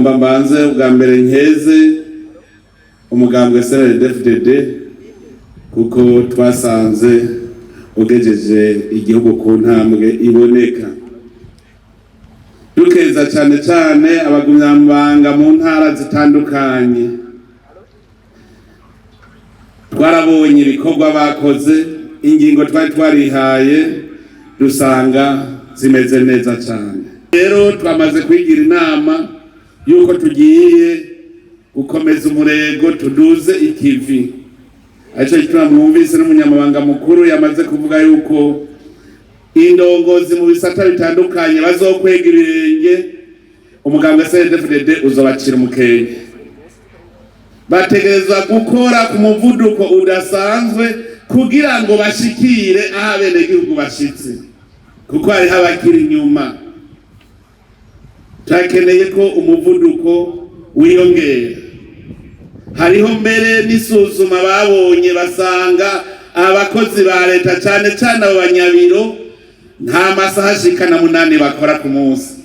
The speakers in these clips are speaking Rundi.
Nagomba mbanze ubwa mbere nkeze umugambwe CNDD-FDD, kuko twasanze ugejeje igihugu ku ntambwe iboneka. Dukeza cyane cyane abagumyambanga mu ntara zitandukanye. Twarabonye ibikorwa bakoze, ingingo twari twarihaye dusanga zimeze neza cyane. Rero twamaze kwigira inama yuko tugiye gukomeza umurego, tuduze ikivi. Aricyo gituma mwumvise n'umunyamabanga mukuru yamaze kuvuga yuko indongozi mu bisata bitandukanye bazokwega ibirenge, umugambwe CNDD-FDD uzobacira umukenke. Bategerezwa gukora ku muvuduko udasanzwe kugira ngo bashikire aho abenegihugu bashitse, kuko hariho abakiri inyuma. Turakeneye ko umuvuduko wiyongera. Hariho mbere n'isuzuma babonye, basanga abakozi ba leta, cyane cyane abo banyabiro, nta masaha ashika na 8 bakora ku munsi.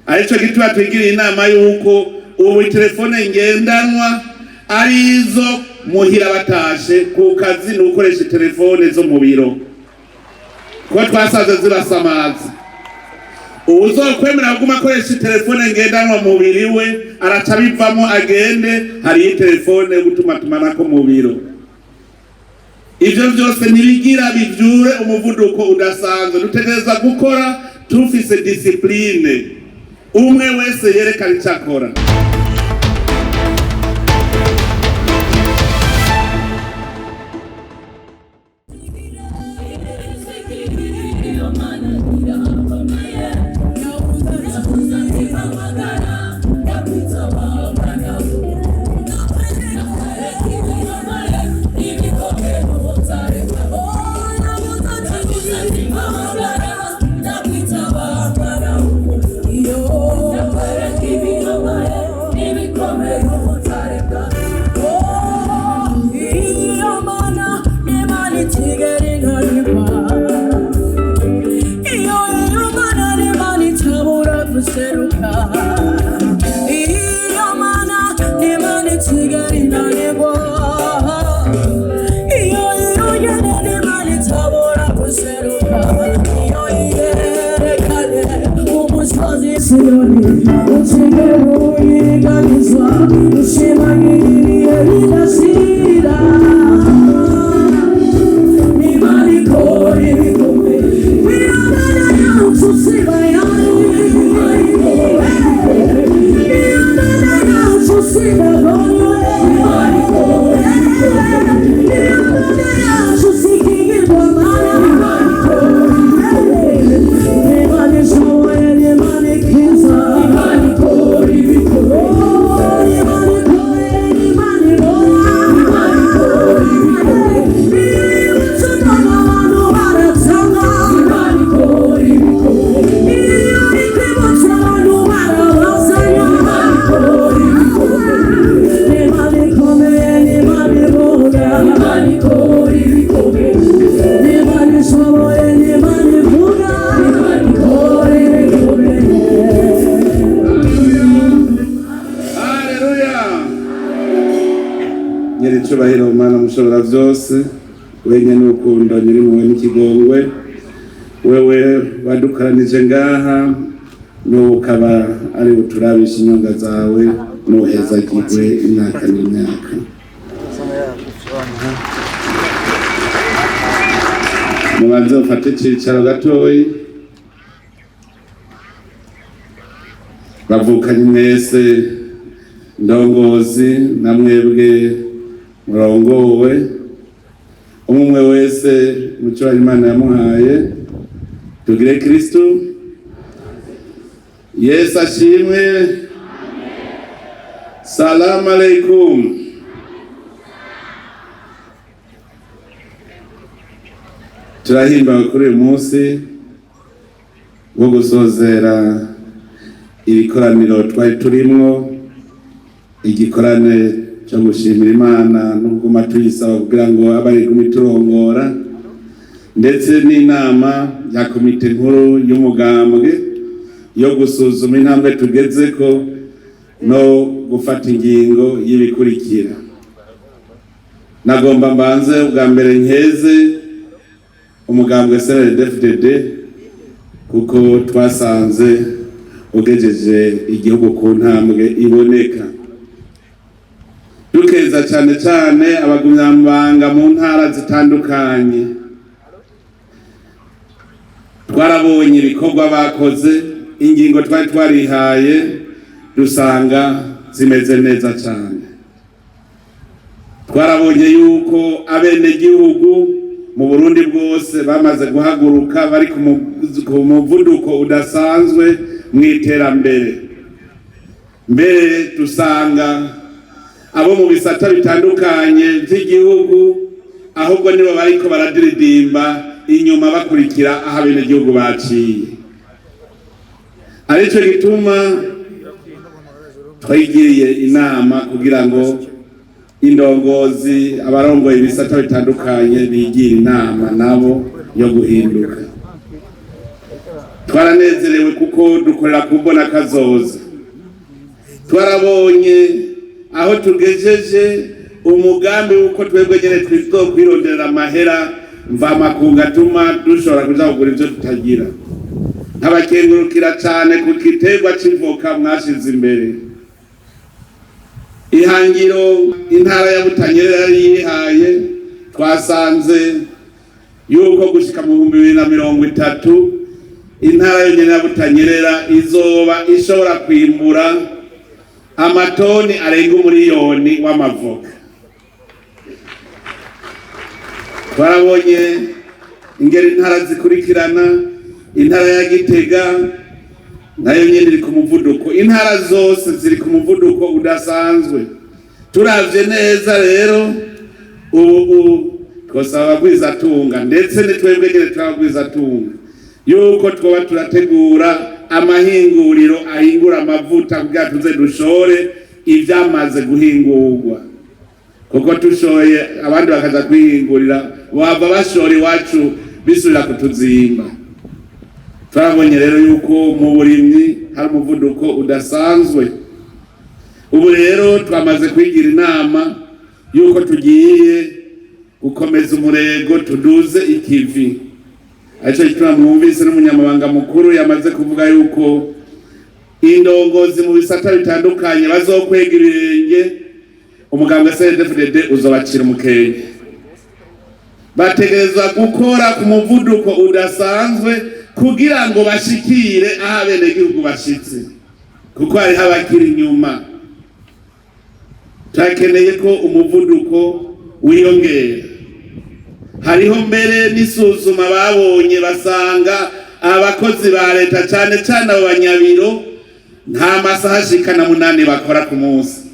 Aricyo gituma twigiriye inama y'uko ubu telefone ngendanwa arizo muhira batashe, ku kazi ni ukoresha telefone zo mu biro, kuko twasanze zibasamaza. Uwuzokwemera kuguma akoresha telefone ngendanwa mu mubiri we araca bivamo agende, hariyo telefone yo gutumatumanako mu biro. Ivyo vyose ntibigira bivyure umuvuduko udasanzwe. Dutegereza gukora tufise discipline, umwe wese yerekana ico akora. Haleluya! Nyiricubahiro Mana mushobora vyose, wenye n'urukundo, nyirimpuhwe n'ikigongwe, wewe wadukoranije ngaha n'ubu ukaba ari buturabisha inyonga zawe, n'uhezagirwe imyaka n'imyaka. Mubanze mufate icicaro gatoyi. Bavukanye mwese, ndongozi na mwebwe murongowe, umwe wese muco Imana yamuhaye. Tugire Kristu Yesu ashimwe. Salamu alaikum. Turahimbawe kuri uyu munsi wo gusozera ibikoraniro twari turimwo, igikorane cyo gushimira Imana no kuguma tuyisaba kugira ngo abe ari igume iturongora, ndetse n'inama ya komite nkuru y'umugambwe yo gusuzuma intambwe tugezeko. No gufata ingingo y'ibikurikira, nagomba mbanze ubwa mbere nkeze umugambwe CNDD-FDD, kuko twasanze ugejeje igihugu ku ntambwe iboneka. Dukeza cyane cyane abagumyamabanga mu ntara zitandukanye. Twarabonye ibikorwa bakoze, ingingo twari twarihaye dusanga zimeze neza cyane. Twarabonye yuko abenegihugu mu Burundi bwose bamaze guhaguruka, bari ku muvuduko udasanzwe mu iterambere. Mbere dusanga abo mu bisata bitandukanye by'igihugu ahubwo nibo bariko baradiridimba inyuma, bakurikira aho abenegihugu baciye. Aricyo gituma twigiriye inama kugira ngo indongozi, abarongoye ibisata bitandukanye, bigira inama nabo yo guhinduka. Twaranezerewe kuko dukorera ku mbona kazoza. Twarabonye aho tugejeje umugambi w'uko twebwe nyene twizokwironderera amahera mvamakungu atuma dushobora kuja kugura ivyo tutagira. Nkabakengurukira cane ku giterwa c'ivoka mwashize imbere. Ihangiro intara ya Butanyerera yari yihaye, twasanze yuko gushika mu 2030 intara yonyene ya Butanyerera izoba ishobora kwimbura amatoni arenga 1 miliyoni w'amavoka. Twarabonye ingeri intara zikurikirana. Intara ya Gitega nayo nyene iri ku muvuduko. Intara zose ziri ku muvuduko udasanzwe. Turavye neza rero, ubu twosaba abagwizatunga, ndetse ni twebwe nyene turabagwizatunga, yuko twoba turategura amahinguriro ahingura amavuta kugira tuze dushore ivyamaze guhingurwa, kuko tushoye abandi bakaza kwihingurira, bava bashora iwacu bisubira kutuzimba. Turabonye rero yuko mu burimyi hari umuvuduko udasanzwe. Ubu rero twamaze kwigira inama yuko tugiye gukomeza umurego, tuduze ikivi. Aricyo gituma mwumvise n'umunyamabanga mukuru yamaze kuvuga yuko indongozi mu bisata bitandukanye bazokwega ibirenge, umugambwe CNDD-FDD uzobacira umukenke. Bategerezwa gukora ku muvuduko udasanzwe kugira ngo bashikire aho abenegihugu bashitse, kuko hariho abakiri inyuma. Turakeneye ko umuvuduko wiyongera. Hariho mbere n'isuzuma babonye, basanga abakozi ba leta, cyane cyane abo banyabiro, nta masaha ashika na 8 bakora ku munsi.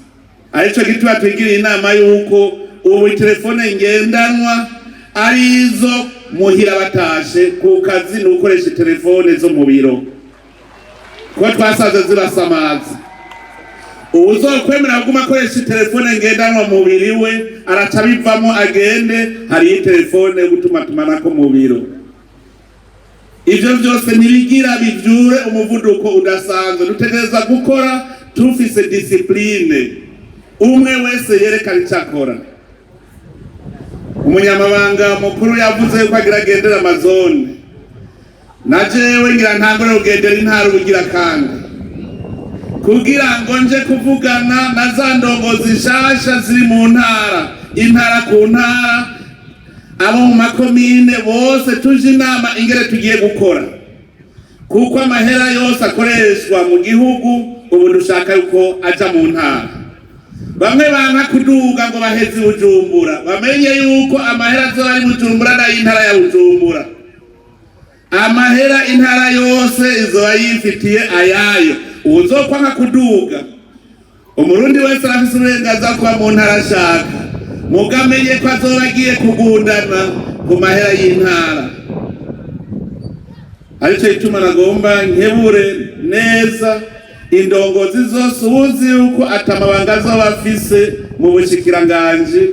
Aricyo gituma twigiriye inama y'uko ubu telefone ngendanwa arizo muhira, batashe ku kazi ni ukoresha telefone zo mu biro, kuko twasanze zibasamaza. Uwuzokwemera kuguma akoresha telefone ngendanwa mu mubiri we, araca bivamo agende, hariyo telefone yo gutumatumanako mu biro. Ivyo vyose ntibigira bivyure umuvuduko udasanzwe. Dutegereza gukora tufise discipline, umwe wese yerekana ico akora. Umunyamabanga mukuru yavuze yuko agira agendera amazone, na jewe ngira ntangure kugendera intara ubugira kandi, kugira ngo nje kuvugana na za ndongozi nshasha ziri mu ntara, intara ku ntara, abo mu makomine bose, tuje inama ingere tugiye gukora, kuko amahera yose akoreshwa mu gihugu ubu dushaka yuko aja mu ntara. Bamwe banka kuduga ngo baheze i Bujumbura, bamenye yuko amahera azoba ari Bujumbura n'ay'intara ya Bujumbura. Amahera intara yose izoba yifitiye ayayo. Uwuzokwanga kuduga, Umurundi wese arafise uburenganzira kuba mu ntara ashaka, muga amenye ko azoba agiye kugundana ku mahera y'intara. Aricyo gituma nagomba nkebure neza indongozi zose. Ubuzi yuko atamabanga azoba afise mu bushikiranganji,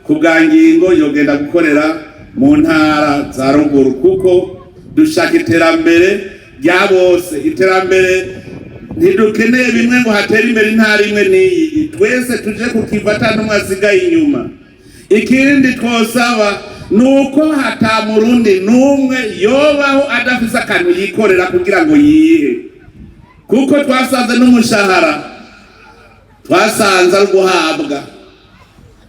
ku bwa ngingo yogenda gukorera mu ntara za ruguru, kuko dushaka iterambere rya bose, iterambere. Ntidukeneye bimwe ngo hatere imbere intara imwe n'iyi, twese tuje kukiva ata n'umwe asigaye inyuma. Ikindi twosaba ni uko hata murundi n'umwe yobaho adafise akantu yikorera kugira ngo yihe, kuko twasanze n'umushahara twasanze ari guhabwa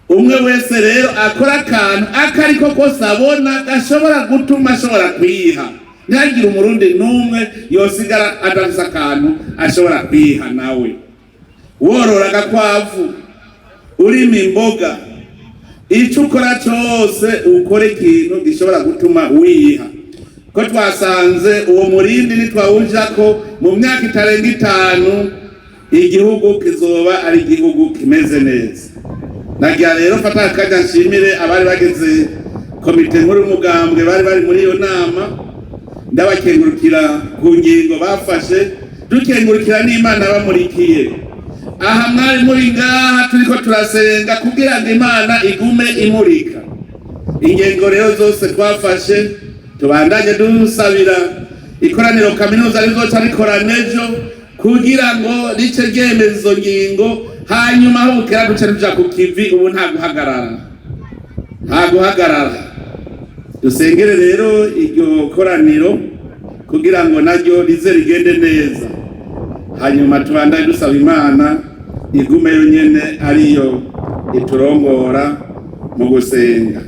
umwe wese. Rero akora akantu akariko kose abona gashobora gutuma ashobora kwiha. Ntihagire umurundi n'umwe yosigara adafise akantu ashobora kwiha nawe. Worora agakwavu, urima imboga, icyo ukora cyose, ukora ikintu gishobora gutuma wiha, ko twasanze uwo murindi nitwawujako, mu myaka itarenga 5 igihugu kizoba ari igihugu kimeze neza. Nagira rero fata akanya nshimire abari bagize komite nkuru y'umugambwe bari bari muri iyo nama. Ndabakengurukira ku ngingo bafashe, dukengurukira n'Imana bamurikiye. Aha mwari muri ngaha turiko turasenga kugira ngo Imana igume imurika ingengo rero zose twafashe. Tubandanye dusabira ikoraniro kaminuza rizoca rikorana ejo kugira ngo rice ryemeza izo ngingo, hanyuma aho bukera duce tuja ku kivi. Ubu nta guhagarara, nta guhagarara. Dusengere rero iryo koraniro kugira ngo naryo rize rigende neza, hanyuma tubandanye dusaba Imana igume yonyene ariyo iturongora mu gusenga.